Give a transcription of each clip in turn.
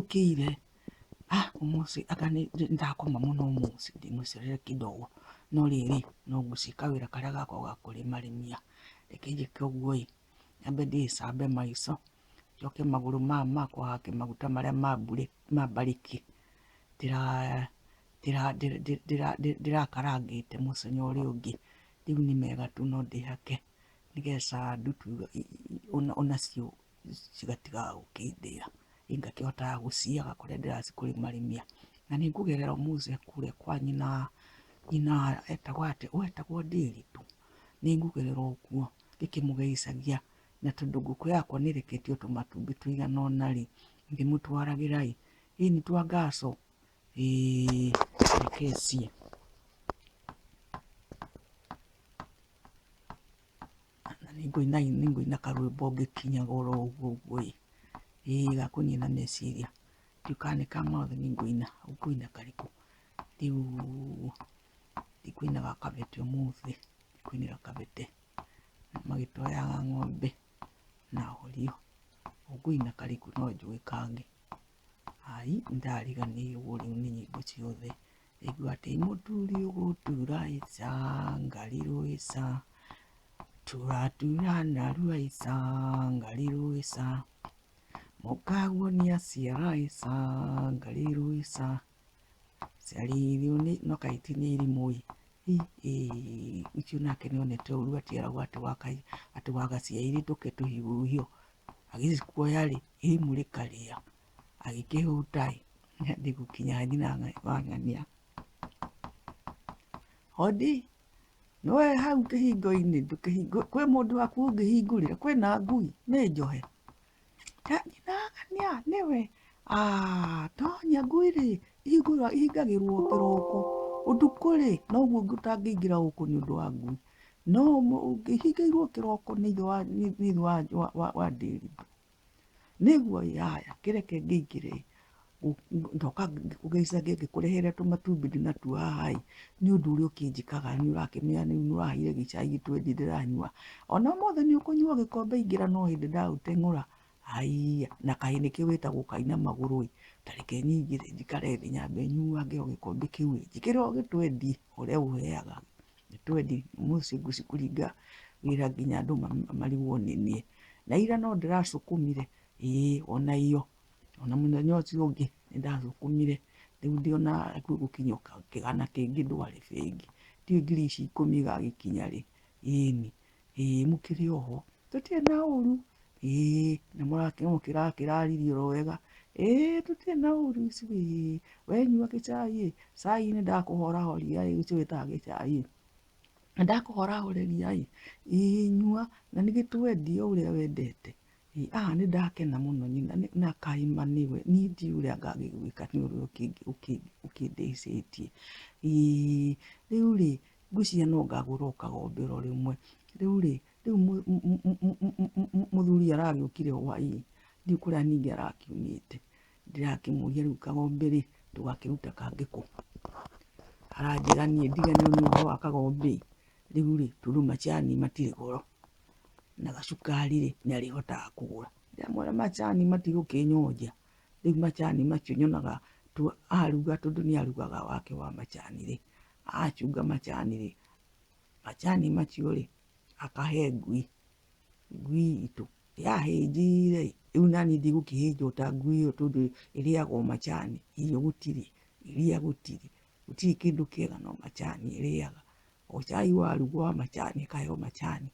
Ũkĩire ũmũthĩ anga nĩndakoma mũno ũmũthĩ ndĩmũcerere kidogo, no rĩrĩ no ngũciĩ kawĩra karĩa gakwa ga kũrĩmarĩmia, reke njĩke ũguo ĩ, nyambe ndĩcambe maico, njoke magũrũ maya makwa hake maguta marĩa ma mbarĩki ndĩrakarangĩte mũthenya ũrĩa ũngĩ, rĩu nĩ mega tu no ndĩhake nĩgetha ndutu onacio cigatigaga gũkĩndĩa, ngakĩhotaga gũciaga kũrĩa ndĩracikũrĩmarĩmia. Na nĩ ngũgerera ũmũthĩ kũrĩa kwa nyina, nyina etagwo atĩa, ũyũ etagwo Ndĩritũ, nĩ ngũgerera o kuo ngĩkĩmũgeicagia, na tondũ ngũkũ yakwa nĩ ĩreketie tũmatumbĩ tũigana ũna rĩ, ngĩmũtwaragĩra ĩ, ĩni twa ngaco, ĩĩ reke ciĩ. Na nĩngũina nĩngũina karwĩmbo ngĩkinyaga oro ũguo ũguo ĩ, ĩĩ ga kũnina meciria, ndiũĩ kana nĩ ka mothe nĩngũina, ũkũina karĩkũ? Rĩu ndikũina ga kabete ũmũthĩ, ndikũinĩra kabete, magĩtwoyaga ng'ombe na horio, ũkũina karĩkũ no njũĩ kangĩ, ai nĩndariganĩirwo rĩu nĩ nyĩmbo ciothe, ndaigua atĩ mũturi ũgũtura icanga rirũĩca. Turatura narua icanga rirũĩca, mũkaguo nĩaciara icanga rirũĩca, ciarirwo nĩ no kaĩ ti nĩ irimũ ĩ, ũcio nake nĩonete ũru atĩ eragwo atĩ wagaciarire tũke tũhiũhio, agĩcikuoya rĩ, irimũ rĩkarĩa, agĩkĩhũta ĩ, nĩgũkinya nyina wa ng'ania. Hodi. Nĩwe hau kĩhingo-inĩ kwĩ mũndũ waku ũngĩhingũrĩra kwĩna ngui nĩ njohe? Nyina nĩwe? Tonya ngui rĩ ihingagĩrwo kĩroko, ũtukũ rĩ noguo ũtangĩingĩra gũkũ nĩ ũndũ wa ngui, no ĩhingĩirwo kĩroko nĩ ithe wa Ndĩritũ. Nĩguo ĩ haya kĩreke ngĩingĩre ndoka ngĩkũgecagia ngĩkũrehere tũmatumbĩ ndĩnatuo haha ĩ, nĩ ũndũ ũrĩa ũkĩnjĩkaga nĩ ũrakĩmenya rĩu nĩ ũraheire gĩcai twendi ndĩranyua. Ona ũmũthĩ nĩ ũkũnyua gĩkombe ingĩra no hĩndĩ ndaũteng'ũra, haiya na kaĩ nĩkĩo wĩtagwo kaina magũrũ ĩ, ta reke nyingĩre njikare thĩ nyambe nyuange o gĩkombe kĩu ĩ, njĩkĩre o gĩtwendi ũrĩa ũheaga. Gĩtwendi mũciĩ ngũringa wĩra nginya andũ marigwo nĩniĩ. Na ira no ndĩracukumire, ĩĩ ona iyo, ona mũthenya ũcio ũngĩ nĩ ndacukumire, rĩu ndĩona hakuhĩ gũkinya kĩgana kĩngĩ ndware bengi, ndiũĩ ngiri ici ikũmi igagĩkinya rĩ, ĩni, ĩĩ mũkĩrĩ oho, tũtirĩ na ũru, ĩĩ na mũrakĩraririe oro wega, ĩĩ tũtirĩ na ũru ithuĩ, we nyua gĩcai ĩ, cai nĩ ndakũhorahoria ĩ, ũcio wĩtaga gĩcai ĩ. Ndakũhorahoreria ĩ, ĩĩ nyua na nĩ gĩtwendi o ũrĩa wendete, ĩ haha nĩ ndakena mũno nyina na kaĩ ma nĩwe, niĩ ndiũĩ ũrĩa ngagĩgwĩka nĩ ũrĩa ũkĩndĩcĩtie, ĩĩ rĩu rĩ, ngwĩciria no ngagũra o kagombe o rĩmwe, rĩu rĩ, rĩu mũthuri aragĩũkire hwainĩ, ndiũĩ kũrĩa ningĩ arakiumĩte. Ndĩrakĩmũria rĩu kagombe rĩ, tũgakĩruta kangĩ kũ? Aranjĩra niĩ ndiganĩrwo nĩ ũhoro wa kagombe ĩ, rĩu rĩ, tondũ macani matirĩ goro, na gacukari rĩ, nĩ arĩhotaga kũgũra. Ndĩramwĩra macani matigũkĩnyonja, rĩu macani macio nyonaga aruga tondũ nĩ arugaga wake wa macani rĩ, acunga macani rĩ, macani macio rĩ, akahe ngui. Ngui itũ yahĩnjire ĩ, rĩu naniĩ ndigũkĩhĩnja ota ngui ĩyo tondũ ĩrĩaga o macani, irio gũtirĩ, iria gũtirĩ, gũtirĩ kĩndũ kĩega no macani ĩrĩaga. O cai warugwo wa macani ĩkaheo macani,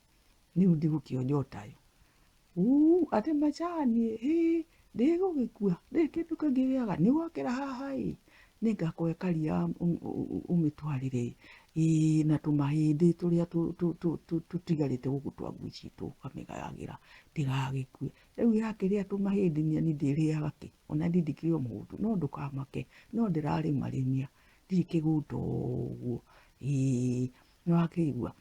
rĩu ndigũkĩonja otayo. Uu atĩ macani ĩ, ndĩgũgĩkua, ndĩrĩ kĩndũ kĩngĩ ĩrĩaga, nĩwokĩra haha ĩ, nĩngakũhe karia ũmĩtwarĩre ĩ, na tũmahĩndĩ tũrĩa tũtigarĩte gũkũ twa ngui citũ ũkamĩgayagĩra ndĩgagĩkue. Rĩu yakĩrĩa tũmahĩndĩ niĩ ndĩrĩaga kĩ, ona niĩ ndikĩrĩ o mũhũtu, no ndũkamake no ndĩrarĩmarĩmia ndirĩ kĩgũta ũguo, ĩĩ nĩwakĩigua?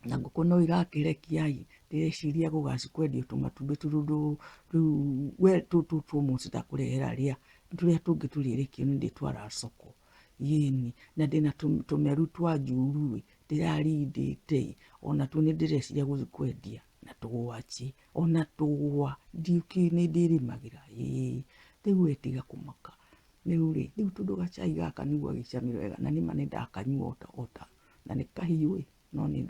Na ngũkũ no irakĩrekia ĩ, ndĩreciria gũgaci kwendio tũmatumbĩ tondũ rĩu we tũtũ twa ũmũthĩ ndakũrehera rĩa, tũrĩa tũngĩ tũrĩrekio nĩ ndĩtwaraga soko, ĩni, na ndĩna tũmeru twa njuru ĩ, ndĩrarindĩte ĩ, onatuo nĩ ndĩreciria gũthiĩ kwendia na tũgwaci, ona tũgwa ndiũĩ nĩ ndĩrĩmagĩra ĩĩ. Rĩu we tiga kũmaka. Rĩu rĩ, rĩu tondũ gacai gaka nĩguo agĩcamire wega, na nĩma nĩ ndakanyua ota ota, na nĩ kahiũ ĩ, no nĩ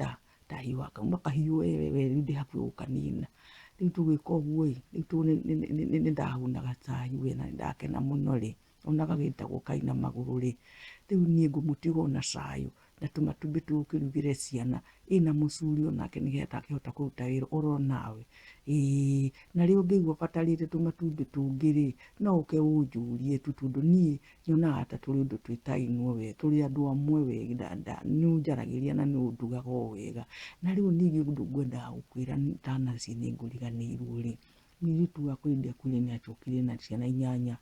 ndahiũha kauma kahiũ we we rĩu ndĩ hakuhĩ gũkanina. Rĩu tũgwĩka ũguo ĩ, rĩu nĩ ndahũna gacai we na nĩ ndakena mũno rĩ, ona gagĩtagwo kaina magũrũ rĩ, rĩu niĩ ngũmũtiga o na cai na tũmatumbĩ tũkĩrugĩre ciana, ĩna mũcuri onake nĩgetha akĩhota kũruta wĩra oro nawe, ĩĩ na rĩo ũngĩigua ũbatarĩte tũmatumbĩ tũngĩ rĩ, no ũke ũnjũrie tu tondũ niĩ nyonaga ta tũrĩ ũndũ twĩtainwo we, tũrĩ andũ amwe we, nĩ ũnjaragĩria na nĩ ũndugaga o wega. Na rĩu ningĩ ũndũ ngwendaga gũkwĩra ndanathiĩ nĩ ngũriganĩirwo rĩ, mũirĩtu wakwa hĩndĩ ĩrĩa akuire nĩ acokire na ciana inyanya,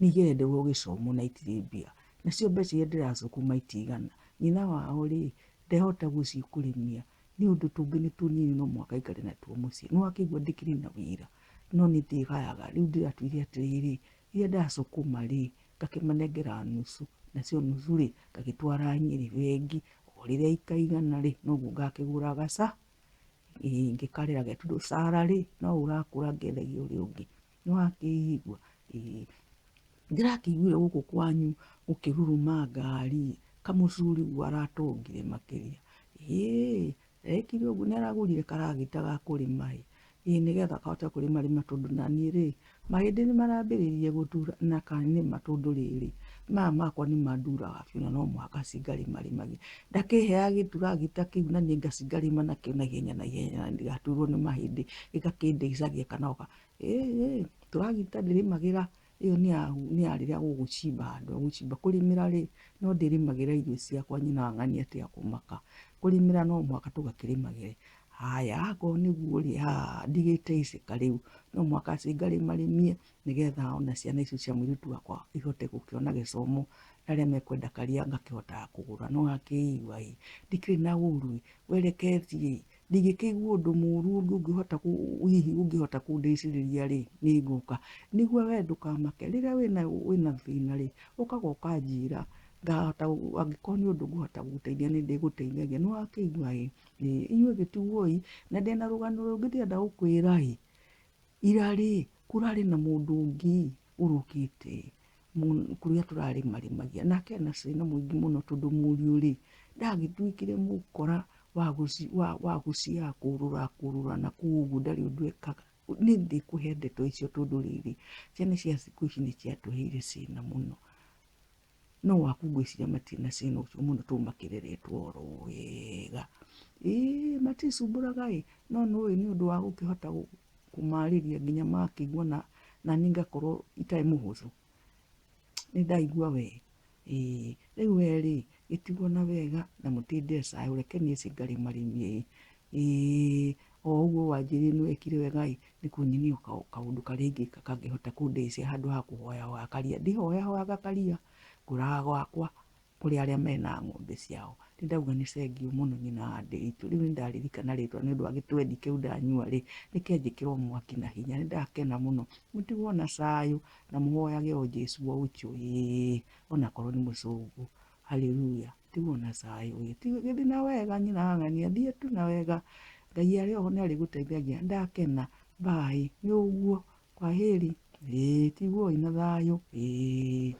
nĩ irenderwo gĩcomo na itirĩ mbia. Nacio mbeca iria ndĩracukuma itiigana. Nyina wao rĩ, ndehota gũthiĩ kũrĩmia nĩ ũndũ tũngĩ nĩ tũnini no mũhaka aikare natuo mũciĩ. Nĩ wakĩigua ndĩkĩrĩ na wĩra no nĩ ndĩgayaga. Rĩu ndĩratuire atĩrĩrĩ, iria ndacukuma rĩ, ngakĩmanengera nuthu, nacio nuthu rĩ, ngagĩtwara Nyĩrĩ bengi, o rĩrĩa ikaigana rĩ, noguo ngakĩgũra gaca, ĩĩ ngĩkarĩrage tondũ cara rĩ, no ũrakũra ngĩendagia ũrĩa ũngĩ. Nĩ wakĩigua? Ĩĩ. Ndĩrakĩiguire gũkũ kwanyu gũkĩruruma ngari, kamũcuri ũguo aratongire makĩria. Ĩĩ, ekire ũguo nĩ aragũrire karagita ga kũrĩma ĩ, ĩĩ nĩgetha kahote kũrĩma rĩma tondũ naniĩ rĩ, mahĩndĩ nĩ marambĩrĩria gũtura na kana nĩma tondũ rĩrĩ, maya makwa nĩ manduraga biũ na no mũhaka cingarĩmarĩmagie. Ndakĩheaga gĩturagita kĩu na niĩ ngacingarĩma nakĩo naihenya naihenya na ndigaturwo nĩ mahĩndĩ, gĩgakĩndeithagia kana ĩĩ tũragita ndĩrĩmagĩra ĩyo nĩ ya nĩ ya rĩrĩa gũgũcimba handũ gũcimba. Kũrĩmĩra rĩ, no ndĩrĩmagĩra irio ciakwa nyina wa ng'ania tiga kũmaka. Kũrĩmĩra no mũhaka tũgakĩrĩmagĩre. Haya akorwo nĩguo rĩ, ndigĩteithĩka rĩu, no mũhaka atĩ ngarĩmarĩmie nĩgetha ona ciana icio cia mũirĩtu wakwa ihote gũkĩona gĩthomo na arĩa mekwenda karia ngakĩhotaga kũgũra. Nĩ wakĩigua ĩ, ndikĩrĩ na ũru ĩ, we reke thiĩ ĩ. Ndingĩkĩigua ũndũ mũũru ũngĩ ũngĩhota hihi ũngĩhota kũndeithĩrĩria rĩ, nĩ ngũka. Nĩguo we ndũkamake, rĩrĩa wĩna wĩna thĩna rĩ, ũkaga ũkanjĩra, ngahota angĩkorwo nĩ ũndũ ngũhota gũgũteithia nĩ ndĩgũteithagia. Nĩ wakĩigua ĩ? Ĩĩ, inyuĩ gĩtigwoi, na ndĩna rũgano rũngĩ ndĩrenda gũkwĩra ĩ, ira rĩ, kũrarĩ na mũndũ ũngĩ ũrokĩte kũrĩa tũrarĩmarĩmagia, nake ena thĩna mũingĩ mũno tondũ mũriũ rĩ, ndagĩtuĩkire mũkora wa gũciaga kũrũra kũrũra na kũu ũguo ndarĩ ũndũ ekaga. Niĩ ndikũhe ndeto icio tondũ rĩrĩ, ciana cia thikũ ici nĩ ciatũheire thĩna mũno. No waku ngwĩciria matirĩ na thĩna ũcio mũno tondũ makĩreretwo oro wega. Ĩĩ maticumbũraga ĩ, no nĩ ũĩ nĩ ũndũ wa gũkĩhota kũmarĩria nginya magakĩigua naniĩ ngakorwo itarĩ mũhũthũ. Nĩ ndaigua we, ĩĩ rĩu we rĩ, gĩtigwo na wega na mũtinde cayũ reke niĩ thiĩ ngarĩmarĩmie ĩ. Ĩĩ o ũguo wanjĩrire nĩ wekire wega ĩ, nĩ kũnyonia kaũndũ karĩa ingĩka kangĩhota kũndeithia handũ ha kũhoyahoya karia. Ndihoyahoyaga karia, ngũraga gwakwa kũrĩ arĩa mena ng'ombe ciao. Nĩ ndauga nĩ thengiũ mũno nyina wa Ndĩritũ. Rĩu nĩ ndaririkana rĩtwa nĩ ũndũ wa gĩtwendi kĩu ndanyua rĩ, nĩ kĩanjĩkĩra mwaki na hinya. Nĩ ndakena mũno. Mũtigwo na cayũ na mũhoyage o Jesũ o ũcio ĩĩ, onakorwo nĩ mũcũngũ. Hallelujah. Tigwo na cayũ ĩ, gĩthiĩ na wega nyina wa ng'ania, thiĩ tu na wega, Ngai arĩ oho nĩ arĩgũteithagia, ndakena, bye, nĩ ũguo, kwaheri, ĩĩ tigwoi na thayũ, ĩĩ.